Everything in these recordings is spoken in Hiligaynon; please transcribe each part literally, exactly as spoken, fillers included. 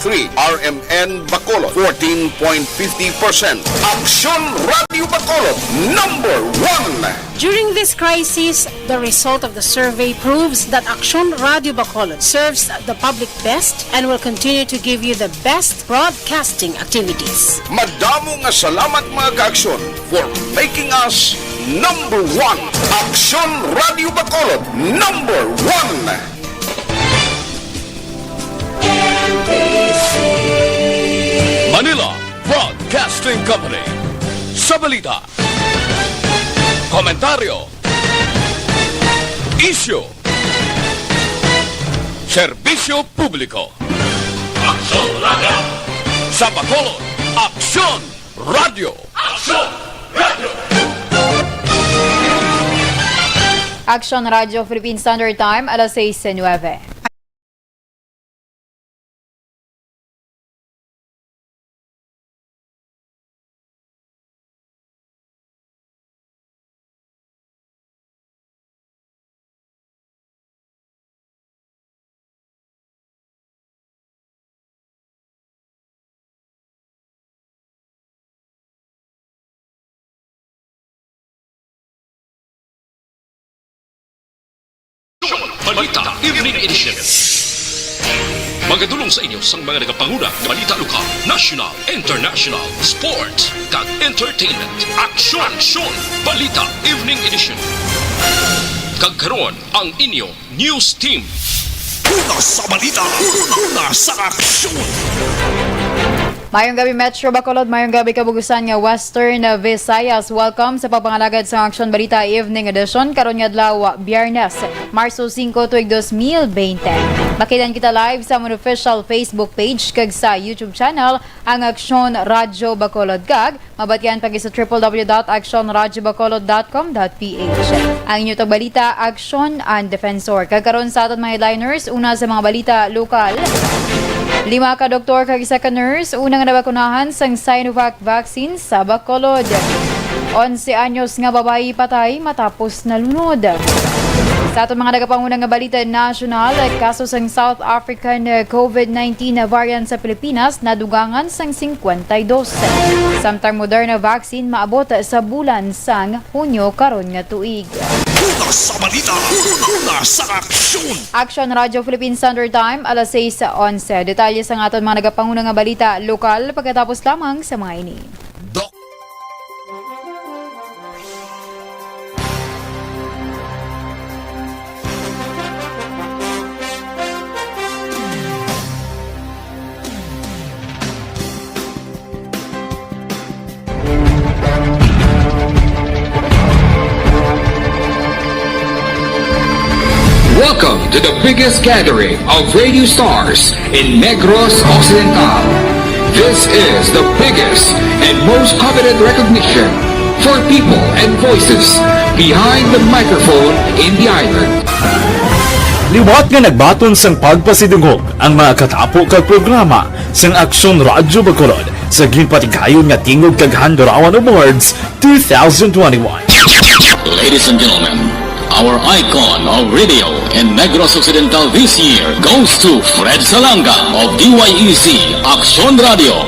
three, R M N Bacolod, fourteen point fifty percent. Aksyon Radio Bacolod, number one. During this crisis, the result of the survey proves that Aksyon Radio Bacolod serves the public best and will continue to give you the best broadcasting activities. Madamo nga salamat, mga ka-Aksyon, for making us number one. Aksyon Radio Bacolod, number one. Manila Broadcasting Company. Sa balita, komentaryo, isyu, serbisyo publiko. Aksyon Radio. Sa Bacolod, Aksyon Radio. Aksyon Radio. Aksyon Radio Philippine Standard Time, alas sais nuebe. Balita Evening Edition. Magadulong sa inyo sang mga nagapanguna nga balita lokal, national, international, sports, kag entertainment. Aksyon! Aksyon! Balita Evening Edition. Kag karon, ang inyo news team. Una sa balita, una sa aksyon. Mayong gabi, Metro Bacolod. Mayong gabi, kabug-usan nga Western Visayas. Welcome sa pagpangalagad sa Aksyon Balita Evening Edition karon nga adlaw, Biyernes, Marso singko, tuig dos mil bente. Makita kita live sa amon official Facebook page kag sa YouTube channel, ang Aksyon Radyo Bacolod, kag mabatian pa gid sa triple W dot aksyon radyo bacolod dot com dot P H. Ang inyo tagbalita, Aksyon and Defensor. Kag karon sa aton mga headliners, una sa mga balita lokal. Lima ka doktor kag isa ka nurse una nga nabakunahan sang Sinovac vaccine sa Bacolod. Onse anyos nga babayi patay matapos nalunod. Sa aton mga nagapanguna nga balita nasyonal, kaso sang South African COVID nineteen variant sa Pilipinas nadugangan sang singkwenta y dos. Samtang Moderna vaccine maabot sa bulan sang Hunyo karon nga tuig. Una sa balita, una sa aksyon. Aksyon Radyo Philippine Standard Time, alas sais onse. Detalye sa aton mga nagapanguna nga balita lokal pagkatapos lamang sa mga ini. Doc. Welcome to the biggest gathering of radio stars in Negros Occidental. This is the biggest and most coveted recognition for people and voices behind the microphone in the island. Liwat nga nagbaton sang pagpasidungog ang mga katapo kag programa sang Aksyon Radyo Bacolod sa ginpatigayon nga Tingog kag Handurawan Awards two thousand twenty-one. Ladies and gentlemen, our icon of radio in Negros Occidental this year goes to Fred Salanga of D Y E Z Aksyon Radio.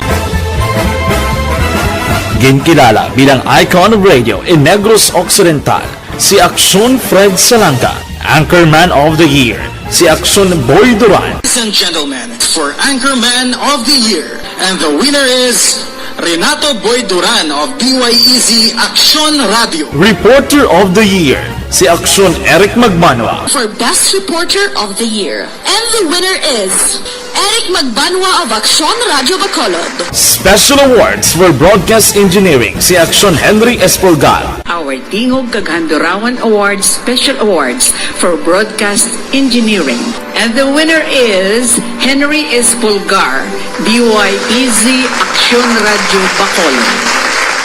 Ginkilala bilang icon of radio in Negros Occidental si Aksyon Fred Salanga, Anchorman of the Year si Aksyon Boy Duran. Ladies and gentlemen, for Anchorman of the Year, and the winner is Renato Boy Duran of D Y E Z Aksyon Radio. Reporter of the Year si Aksyon Eric Magbanwa. For Best Reporter of the Year, and the winner is Eric Magbanwa of Aksyon Radio Bacolod. Special Awards for Broadcast Engineering si Aksyon Henry Espolgar. Our Tingog kag Handurawan Awards Special Awards for Broadcast Engineering. And the winner is Henry Espolgar, D Y E Z Aksyon Radio Bacolod.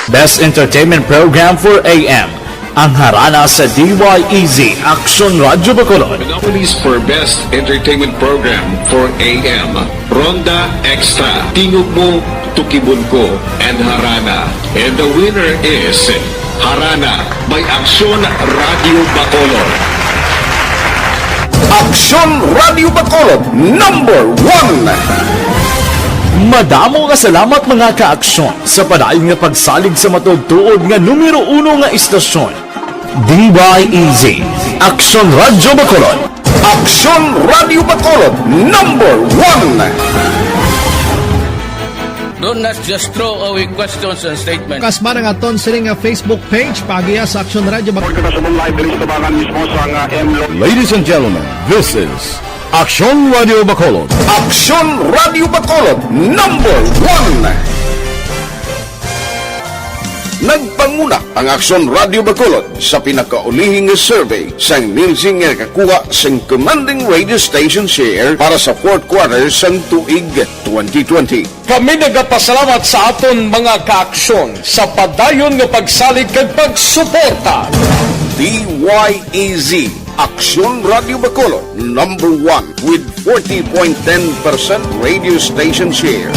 Best Entertainment Program for A M, ang Harana sa D Y E Z Aksyon Radio Bacolod. The nominees for Best Entertainment Program for A M, Ronda Extra, Tingog Mo, Tukibon Ko, and Harana. And the winner is Harana by Aksyon Radio Bacolod. Aksyon Radio Bacolod, number one. Madamo nga salamat, mga ka-aksyon, sa padayon nga pagsalig sa matuod-tuod nga numero uno nga istasyon, D Y E Z, Aksyon Radyo Bacolod. Aksyon Radyo Bacolod, number one. Don't not just throw away questions and statements. Kasma ang aton sini nga Facebook page, paagiha sa Aksyon Radyo Bacolod. Kita sa live diri sa tabangan mismo sa nga M Lo- Ladies and gentlemen, this is Aksyon Radio Bacolod. Aksyon Radio Bacolod, number one. Nagpanguna ang Aksyon Radio Bacolod sa pinakaulihi nga survey sang Nielsen nga nakakuha sang commanding radio station share para sa fourth quarter sang tuig twenty twenty. Kami nagapasalamat sa aton mga kaaksyon sa padayon nga pagsalig kag pagsuporta. D Y E Z, Aksyon Radio Bacolod, number one with forty point ten percent radio station share.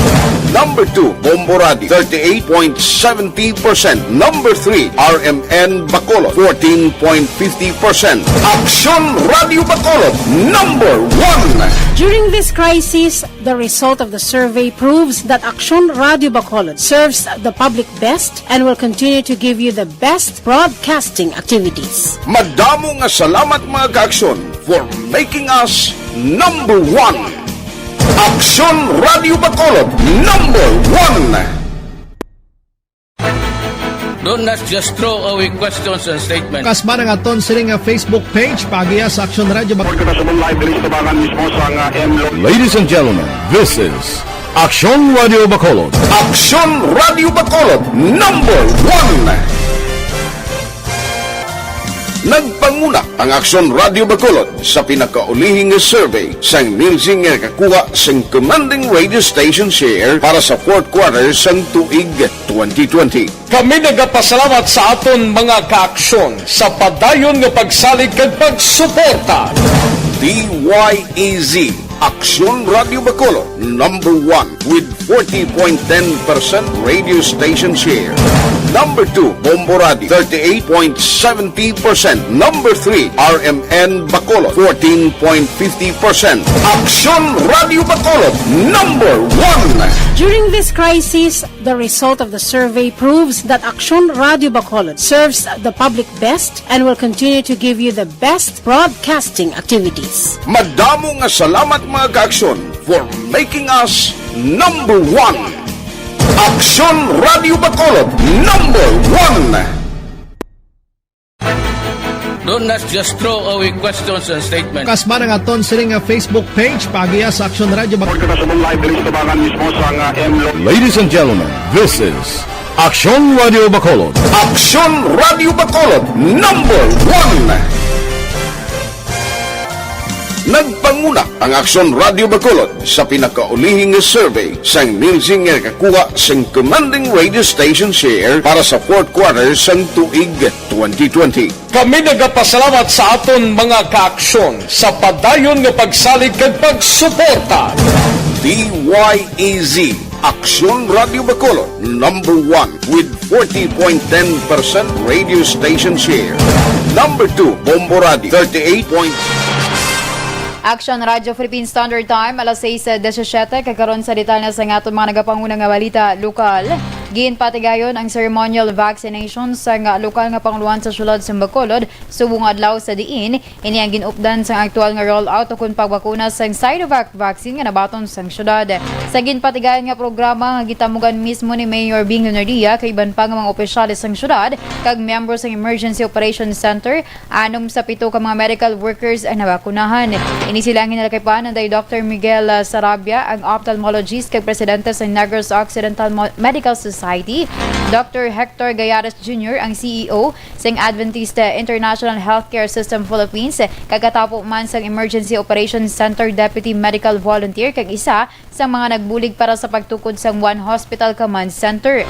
Number two, Bombo Radio, thirty-eight point seventy percent. Number three, R M N Bacolod, fourteen point fifty percent. Aksyon Radio Bacolod, number one. During this crisis, the result of the survey proves that Aksyon Radio Bacolod serves the public best and will continue to give you the best broadcasting activities. Madamo nga salamat, mga kaaksyon, for making us number one. Aksyon Radio Bacolod, number one. Don't not just throw away questions and statements. Kasma ang aton sini nga Facebook page, paagiha sa Aksyon Radio Bacolod. Kita sa live diri sa tabangan mismo sa nga M Lo- Ladies and gentlemen, this is Aksyon Radio Bacolod. Aksyon Radio Bacolod, number one. Nagpanguna ang Aksyon Radio Bacolod sa pinakaulihi nga survey sang Nielsen nga nakakuha sing commanding radio station share para sa fourth quarter sang tuig twenty twenty. Kami nagapasalamat sa aton mga kaaksyon sa padayon nga pagsalig kag pagsuporta. D Y E Z, Aksyon Radio Bacolod, number one with forty point ten percent radio station share. Number two, Bombo Radio, thirty-eight point seventy percent. Number three, R M N Bacolod, fourteen point fifty percent. Aksyon Radio Bacolod, number one. During this crisis, the result of the survey proves that Aksyon Radio Bacolod serves the public best and will continue to give you the best broadcasting activities. Madamo nga salamat, mga kaaksyon, for making us number one. Aksyon Radio Bacolod, number one. Don't not just throw away questions and statements. Kasma ang aton sini nga Facebook page, paagiha sa Aksyon Radio Bacolod. Kita sa live diri sa tabangan mismo sa nga M Lo- Ladies and gentlemen, this is Aksyon Radio Bacolod. Aksyon Radio Bacolod, number one. Nagpanguna ang Aksyon Radio Bacolod sa pinakaulihi nga survey sang Nielsen nga nakakuha sing commanding radio station share para sa fourth quarter sang tuig twenty twenty. Kami nagapasalamat sa aton mga kaaksyon sa padayon nga pagsalig kag pagsuporta. D Y E Z, Aksyon Radio Bacolod, number one with forty point ten percent radio station share. Number two, Bombo Radio, thirty-eight point Action Radio Philippine Standard Time, alas sais diecisiete. Kag karon sa detalye sa nga aton mga nagapanguna nga balita lokal. Ginpatigayon ang ceremonial vaccination sa nga lokal nga pangulohan sa siyudad sa Bacolod subong adlaw, sa diin ini ang gin-updan sang aktual nga rollout ukon pagbakuna sang Sinovac vaccine nga nabaton sang siyudad. Sa ginpatigayon nga programa nga gitamugan mismo ni Mayor Bing Lunardia kag iban pa nga mga opisyales sang siyudad kag miyembro sang Emergency Operations Center, anom sa pito ka mga medical workers ang nabakunahan. Ini sila ang ginalakipan anday Doctor Miguel, ah, Sarabia, ang ophthalmologist kag presidente sa Negros Occidental Mo-, Medical Society, Doctor Hector Gallares Junior, ang C E O sang Adventist, ah, International Healthcare System Philippines, kag katapo man sang Emergency Operations Center Deputy Medical Volunteer kag isa sa mga nagbulig para sa pagtukod sang One Hospital Command Center.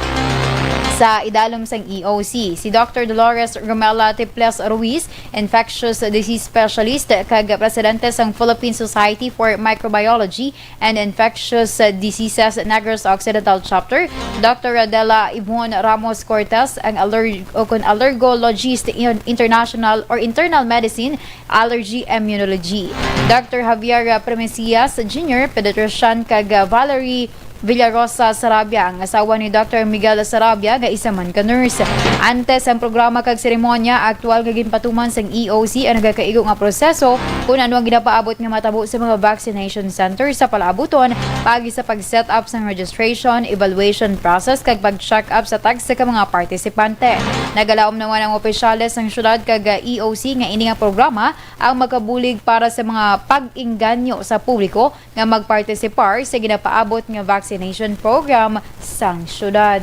Sa idalom sang E O C, si Doctor Dolores Romela Tiples Ruiz, infectious disease specialist kag presidente sang Philippine Society for Microbiology and Infectious Diseases Negros Occidental Chapter, Doctor Adela Yvonne Ramos Cortez, ang aller-, o kun allergologist in international or internal medicine, allergy, immunology. Doctor Javier Primicias Junior, pediatrician, kag Valerie Villarosa Sarabia, ang asawa ni Doctor Miguel Sarabia, nga isa man ka nurse. Antes ang programa kag seremonya, aktual nga ginpatuman sang E O C ang nagakaigo nga proseso kung ano ang ginapaabot nga matabo sa mga vaccination center sa palaabuton, paagi sa pag-set up sang registration, evaluation process, kag pag-check up sa tagsa ka mga partisipante. Nagalaom naman ang opisyales sang syudad kag, ah, E O C nga ini nga programa ang makabulig para sa mga pag-inganyo sa publiko nga magpartisipar sa ginapaabot nga vaccination program sang syudad.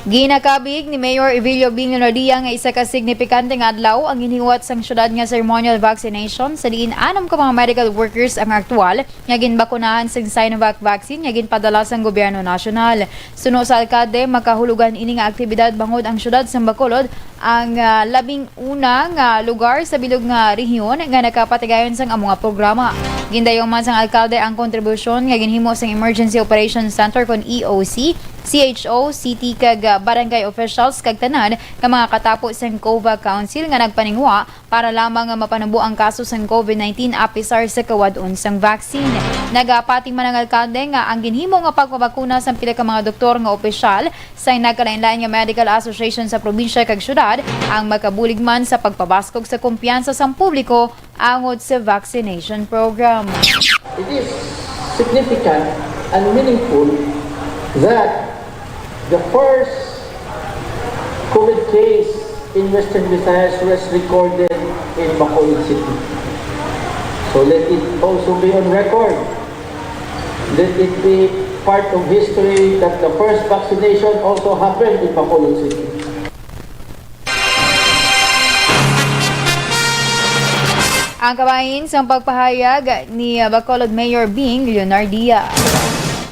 Ginakabig ni Mayor Evilio Bing Leonardia nga isa ka signifikante nga adlaw ang ginhiwat sang syudad nga ceremonial vaccination, sa diin anom ka mga medical workers ang aktual nga ginbakunahan sang Sinovac vaccine nga ginpadala sang gobyerno nasyonal. Suno sa alkalde, makahulugan ini nga aktibidad bangod ang syudad sang Bacolod ang, ah, labing una nga lugar sa bilog nga rehiyon nga nakapatigayon sang amo nga programa. Gindayaw man sang alkalde ang kontribusyon nga ginhimo sang Emergency Operations Center kon E O C, C H O, city kag, ah, barangay officials kag tanan nga mga katapo sang COVAC Council nga nagpaningwa para lamang nga mapanubo ang kaso sang COVID nineteen apisar sa kawad-on sang vaccine. Nagapati man ang alkalde nga ang ginhimo nga pagpabakuna sang pila ka mga doktor nga opisyal sa nagkalainlain nga medical association sa probinsya kag syudad ang makabulig man sa pagpabaskog sa kumpiyansa sang publiko angod sa vaccination program. It is significant and meaningful that the first COVID case in Western Visayas was recorded in Bacolod City. So let it also be on record. Let it be part of history that the first vaccination also happened in Bacolod City. Ang kabahin sang pagpahayag ni Bacolod Mayor Bing Leonardia.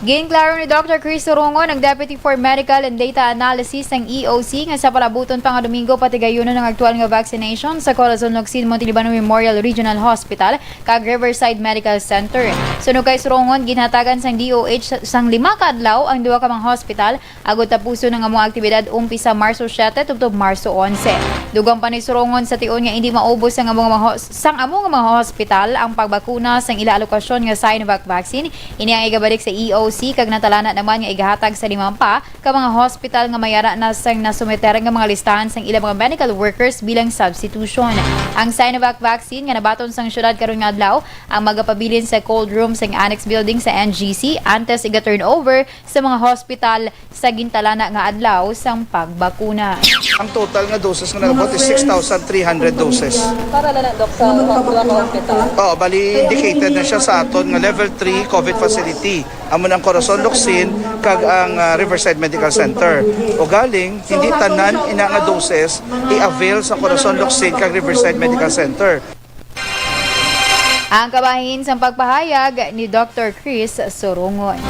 Ginklaro ni Doctor Chris Sorongon, ang Deputy for Medical and Data Analysis sang E O C, nga sa palabuton pa nga Domingo, patigayunon ang aktual nga vaccination sa Corazon Locsin Montelibano Memorial Regional Hospital kag Riverside Medical Center. Suno kay Sorongon, ginhatagan sang D O H sang lima ka adlaw ang duha ka mga hospital agud tapuson ang among aktibidad umpisa Marso siete tubtob Marso onse. Dugang pa ni Sorongon, sa tion nga indi maubos sang among mga hos-, sang among mga hospital ang pagbakuna sang ila alokasyon nga Sinovac vaccine, ini ang igabalik sa E O C kag natalana naman nga igahatag sa lima pa ka mga hospital nga may ara na sang nasumiter nga mga listahan sang ila mga medical workers bilang substitution. Ang Sinovac vaccine nga nabaton sang syudad karon nga adlaw ang magapabilin sa cold room sang annex building sa N G C antes iga-turnover sa mga hospital sa gintalana nga adlaw sang pagbakuna. Ang total nga doses nga nagabot is six thousand three hundred doses. Para lang, Doc, sa mga hospital. Oo, bali indicated na siya sa aton nga level three COVID facility. Amo na ang Corazon Locsin kag ang, ah, Riverside Medical Center. Ugaling, hindi tanan ina nga doses i-avail sa Corazon Locsin kag Riverside Medical Center. Ang kabahin sang pagpahayag ni Doctor Chris Sorongon.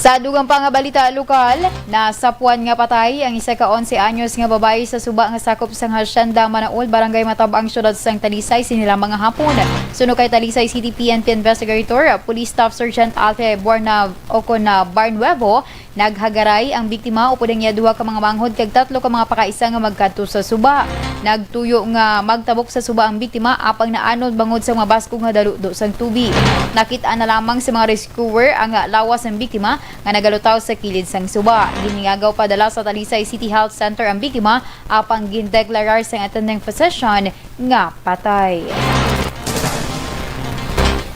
Sa dugang pa nga balita lokal, nasapuan nga patay ang isa ka onse anyos nga babayi sa suba nga sakop sang Hacienda Manaol, Barangay Matab-ang, Siyudad sang Talisay, sini lamang nga hapon. Suno kay Talisay City P N P investigator, Police Staff Sergeant Alfie Buarna o kon, ah, Barnuevo, naghagaray ang biktima upod ang iya duha ka mga manghod kag tatlo ka mga pakaisa nga magkadto sa suba. Nagtuyo nga magtabok sa suba ang biktima apang naanod bangod sa mga baskog nga daludo sang tubig. Nakit-an na lamang sa mga rescuer ang lawas sang biktima nga nagalutaw sa kilid sang suba. Giningagaw padala sa Talisay City Health Center ang biktima apang gindeklarar sang attending physician nga patay.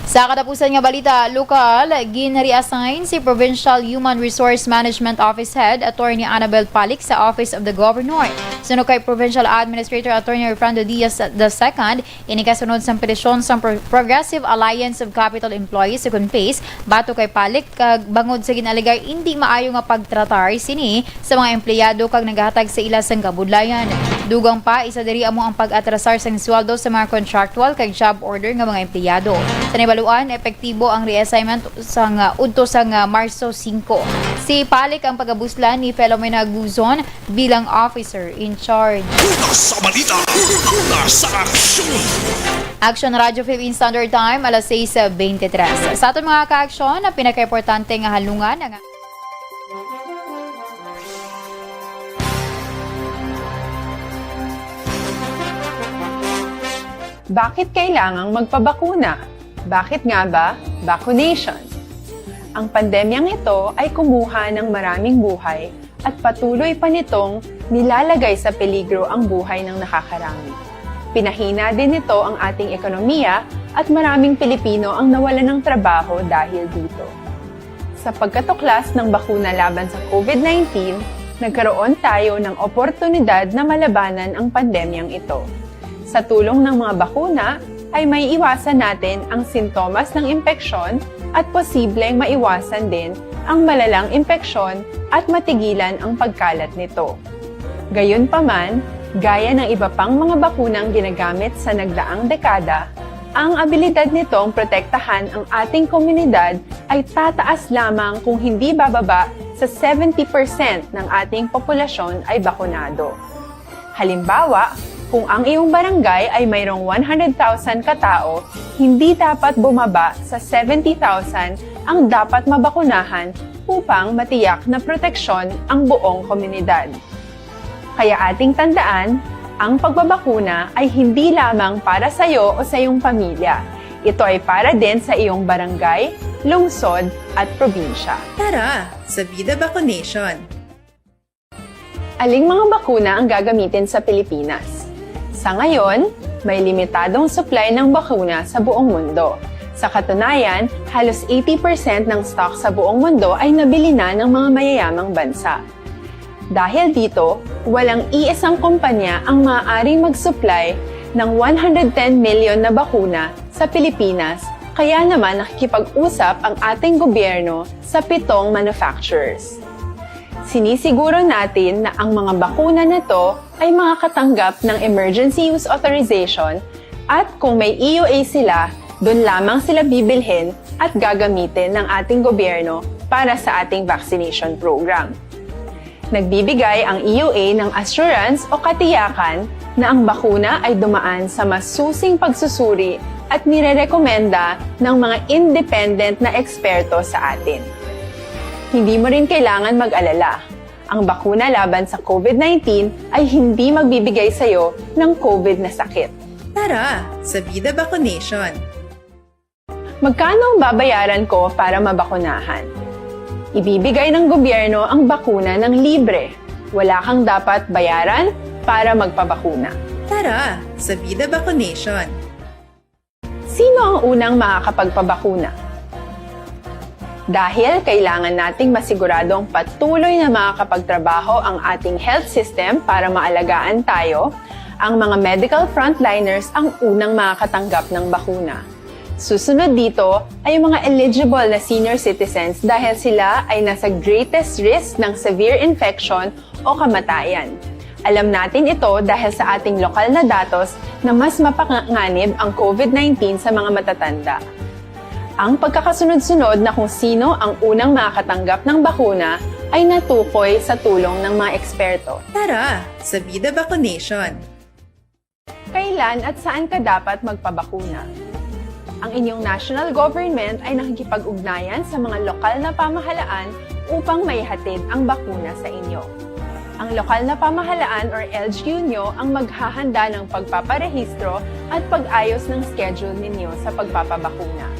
Sa katapusan nga balita lokal, ginreassign si Provincial Human Resource Management Office Head Attorney Annabel Palik sa Office of the Governor. Suno kay Provincial Administrator Attorney Refrando Diaz the second, ini kasunod sang petisyon sang Pro-, Progressive Alliance of Capitol Employees, o kon PACE, batok kay Palik, kag bangod sa ginaalegar indi maayo nga pagtratar sini sa mga empleyado kag nagahatag sa ila sang kabudlayan. Dugang pa, isa diri amo ang pag-atrasar sang sweldo sa mga contractual kag job order nga mga empleyado. Sa nahibaluan, epektibo ang reassignment sang, ah, udto sang, ah, Marso singko. Si Palik ang pagabuslan ni Filomena Guzon bilang officer in charge. Una sa balita, una sa aksyon. Action Radio Philippine Standard Time, alas sais beintitrés. Sa aton mga kaaksyon, ang pinakaimportante nga halungan ang Bakit kailangang magpabakuna? Bakit nga ba vaccination? Ang pandemyang ito ay kumuha ng maraming buhay at patuloy pa nitong nilalagay sa peligro ang buhay ng nakakarami. Pinahina din nito ang ating ekonomiya at maraming Pilipino ang nawalan ng trabaho dahil dito. Sa pagkatuklas ng bakuna laban sa COVID nineteen, nagkaroon tayo ng oportunidad na malabanan ang pandemyang ito. Sa tulong ng mga bakuna, ay maiiwasan natin ang sintomas ng impeksyon at posibleng maiwasan din ang malalang impeksyon at matigilan ang pagkalat nito. Gayunpaman, gaya ng iba pang mga bakunang ginagamit sa nagdaang dekada, ang abilidad nitong protektahan ang ating komunidad ay tataas lamang kung hindi bababa sa seventy percent ng ating populasyon ay bakunado. Halimbawa, kung ang iyong barangay ay mayroong one hundred thousand katao, hindi dapat bumaba sa seventy thousand ang dapat mabakunahan upang matiyak na proteksyon ang buong komunidad. Kaya ating tandaan, ang pagbabakuna ay hindi lamang para sa iyo o sa iyong pamilya. Ito ay para din sa iyong barangay, lungsod, at probinsya. Tara, sa Bida Vaccination! Aling mga bakuna ang gagamitin sa Pilipinas? Sa ngayon, may limitadong supply ng bakuna sa buong mundo. Sa katunayan, halos eighty percent ng stock sa buong mundo ay nabili na ng mga mayayamang bansa. Dahil dito, walang iisang kumpanya ang maaaring mag-supply ng one hundred ten million na bakuna sa Pilipinas, kaya naman nakikipag-usap ang ating gobyerno sa pitong manufacturers. Sinisiguro natin na ang mga bakuna na to ay makakatanggap ng emergency use authorization at kung may E U A sila, doon lamang sila bibilhin at gagamitin ng ating gobyerno para sa ating vaccination program. Nagbibigay ang E U A ng assurance o katiyakan na ang bakuna ay dumaan sa masusing pagsusuri at nirerekomenda ng mga independent na eksperto sa atin. Hindi mo rin kailangan mag-alala. Ang bakuna laban sa COVID nineteen ay hindi magbibigay sa iyo ng COVID na sakit. Tara, sa Bida Vaccination! Magkano ang babayaran ko para mabakunahan? Ibibigay ng gobyerno ang bakuna ng libre. Wala kang dapat bayaran para magpabakuna. Tara, sa Bida Vaccination! Sino ang unang makakapagpabakuna? Dahil kailangan nating masiguradong patuloy na makakapagtrabaho ang ating health system para maalagaan tayo, ang mga medical frontliners ang unang makakatanggap ng bakuna. Susunod dito ay ang mga eligible na senior citizens dahil sila ay nasa greatest risk ng severe infection o kamatayan. Alam natin ito dahil sa ating lokal na datos na mas mapanganib ang COVID nineteen sa mga matatanda. Ang pagkakasunod-sunod na kung sino ang unang makakatanggap ng bakuna ay natukoy sa tulong ng mga eksperto. Tara, sa Bida Vaccination! Kailan at saan ka dapat magpabakuna? Ang inyong national government ay nakikipag-ugnayan sa mga lokal na pamahalaan upang maihatid ang bakuna sa inyo. Ang lokal na pamahalaan or L G U nyo ang maghahanda ng pagpaparehistro at pag-ayos ng schedule ninyo sa pagpapabakuna.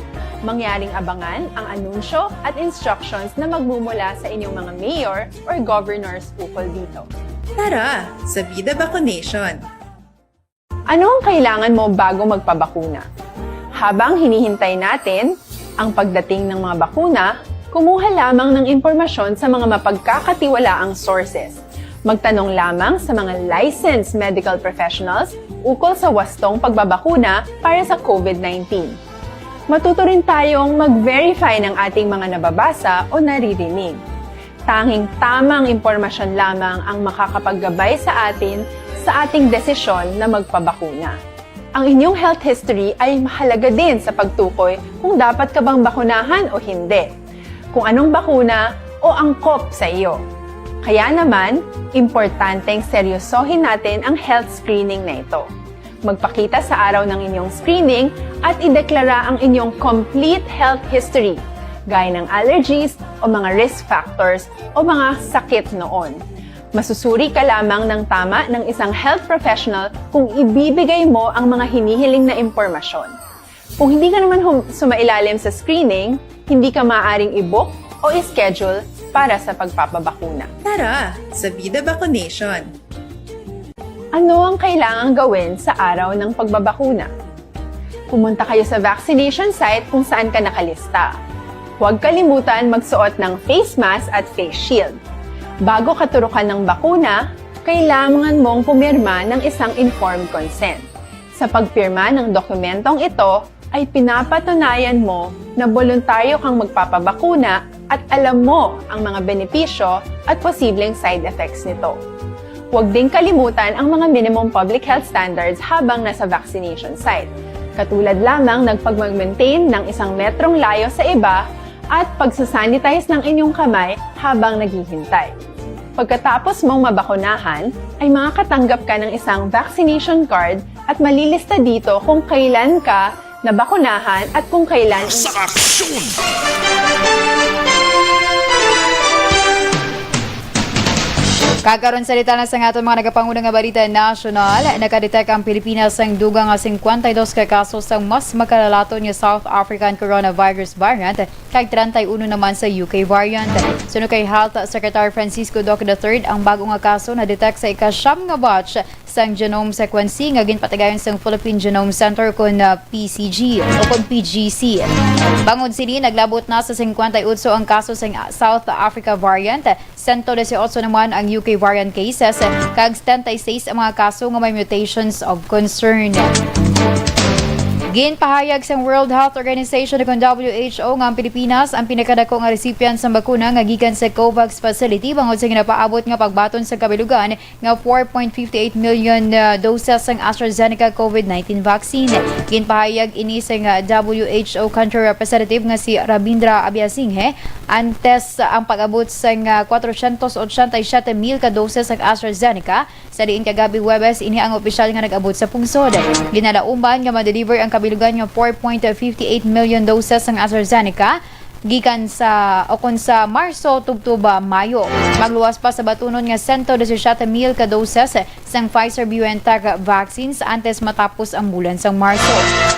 Mangyaring abangan ang anunsyo at instructions na magmumula sa inyong mga mayor or governors ukol dito. Tara, sa Bida Vaccination! Ano ang kailangan mo bago magpabakuna? Habang hinihintay natin ang pagdating ng mga bakuna, kumuha lamang ng impormasyon sa mga mapagkakatiwalaang sources. Magtanong lamang sa mga licensed medical professionals ukol sa wastong pagbabakuna para sa COVID nineteen. Matuto rin tayong mag-verify ng ating mga nababasa o naririnig. Tanging tamang impormasyon lamang ang makakapaggabay sa atin sa ating desisyon na magpabakuna. Ang inyong health history ay mahalaga din sa pagtukoy kung dapat ka bang bakunahan o hindi, kung anong bakuna o angkop sa iyo. Kaya naman, importanteng seryosohin natin ang health screening na ito. Magpakita sa araw ng inyong screening at ideklara ang inyong complete health history, gaya ng allergies o mga risk factors o mga sakit noon. Masusuri ka lamang ng tama ng isang health professional kung ibibigay mo ang mga hinihiling na impormasyon. Kung hindi ka naman hum- sumailalim sa screening, hindi ka maaaring i-book o i-schedule para sa pagpapabakuna. Tara sa Vida Vaccination! Ano ang kailangang gawin sa araw ng pagbabakuna? Pumunta kayo sa vaccination site kung saan ka nakalista. Huwag kalimutan magsuot ng face mask at face shield. Bago ka turukan ng bakuna, kailangan mong pumirma ng isang informed consent. Sa pagpirma ng dokumentong ito, ay pinapatunayan mo na boluntaryo kang magpapabakuna at alam mo ang mga benepisyo at posibleng side effects nito. Huwag ding kalimutan ang mga minimum public health standards habang nasa vaccination site, katulad lamang ng pagmag-maintain ng isang metrong layo sa iba at pagsasanitize ng inyong kamay habang naghihintay. Pagkatapos mong mabakunahan, ay makakatanggap ka ng isang vaccination card at malilista dito kung kailan ka nabakunahan at kung kailan. Sa aksyon! Kag karon sa detalye sa aton mga nagapanguna nga balita nasyonal, nakadetect ang Pilipinas sang dugang nga cincuenta y dos ka kaso sang mas makalalaton nga South African coronavirus variant, kag treinta y uno naman sa U K variant. Suno kay Health Secretary Francisco Duque the third, ang bago nga kaso na-detect sa ika-siyam nga batch sang genome sequencing nga ginpatigayon sang Philippine Genome Center, kon, ah, P C G o kon P G C. Bangod sini, naglabot na sa cincuenta y ocho ang kaso sang South Africa variant, sento dieciocho naman ang U K variant cases, kag setenta y seis ang mga kaso nga may mutations of concern. Ginpahayag sang World Health Organization o kon W H O nga ang Pilipinas ang pinakadako nga recipient sang bakuna nga gikan sa COVAX facility bangod sa ginapaabot nga pagbaton sa kabilugan nga four point fifty eight million, ah, doses sang AstraZeneca COVID nineteen vaccine. Ginpahayag ini sang, ah, W H O country representative nga si Ravindra Abiysinghe, antes ang pag-abot sang, ah, kwatrocientos ochenta y siete mil ka doses sang AstraZeneca, sa diin kagab-i Huwebes ini ang opisyal nga nag-abot sa pungsod. Ginalauman nga ma-deliver ang kabilugan nga four point fifty eight million doses sang AstraZeneca gikan sa, o kon sa Marso tubtob, ah, Mayo. Magluwas pa sa batunon nga sento diecisiete mil ka doses sang Pfizer-BioNTech vaccines antes matapos ang bulan sang Marso.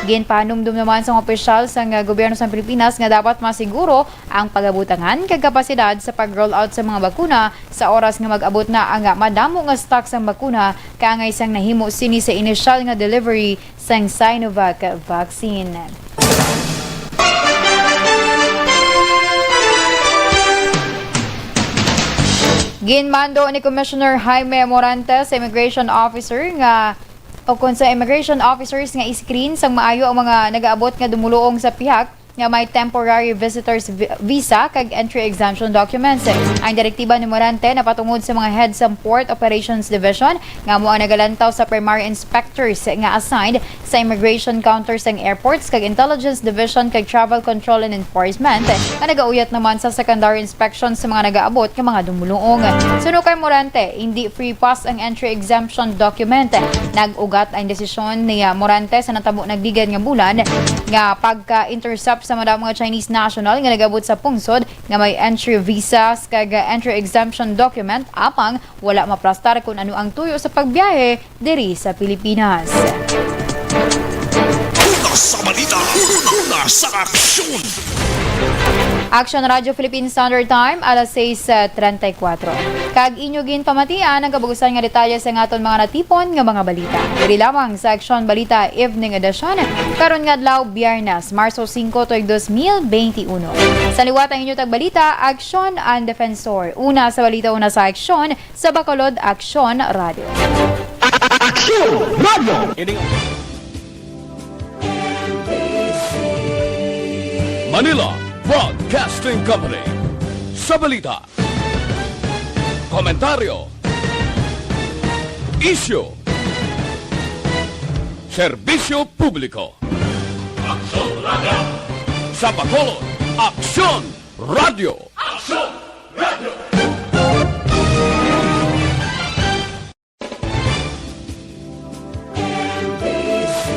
Ginpahanumdom naman sang opisyal sang, ah, gobyerno sang Pilipinas nga dapat masiguro ang pagabutangan kag kapasidad sa pag-roll out sa mga bakuna sa oras nga mag-abot na ang madamo nga stock sang bakuna, kaangay sang nahimo sini sa inisyal nga delivery sang Sinovac vaccine. Ginmando ni Commissioner Jaime Morante sa immigration officer nga, o kon sa immigration officers nga i-screen sang maayo ang mga nagaabot nga dumuluong sa pihak nga may temporary visitors vi-, visa kag entry exemption documents. Ang direktiba ni Morante napatungod sa mga head sang Port Operations Division nga amo ang nagalantaw sa primary inspectors nga assigned sa immigration counter sang airports kag Intelligence Division kag Travel Control and Enforcement nga nagauyat naman sa secondary inspection sa mga nagaabot nga mga dumuluong. Suno kay Morante, indi free pass ang entry exemption document. Nag-ugat ang desisyon ni, ah, Morante sa natabo nagligad nga bulan nga pagka-intercept sa madamo nga Chinese national nga nag-abot sa pungsod nga may entry visas kag, ah, entry exemption document, apang wala maplastar kon ano ang tuyo sa pagbiyahe diri sa Pilipinas. Una sa balita, una sa aksyon. Aksyon Radyo Philippine Standard Time, alas sais treinta y cuatro. Kag inyo ginpamatian ang kabug-usan nga detalye sa aton mga natipon nga mga balita. Diri lamang sa Aksyon Balita Evening Edition, karon nga adlaw, Biyernes, Marso singko, tuig dos mil benti uno. Sa liwat ang inyo tagbalita, Aksyon ang Defensor. Una sa balita, una sa aksyon, sa Bacolod Aksyon Radyo. Aksyon Radyo! Manila Broadcasting Company. Sa balita, komentaryo, isyu, serbisyo publiko. Aksyon Radyo. Sa Bacolod, Aksyon Radyo. Aksyon Radyo.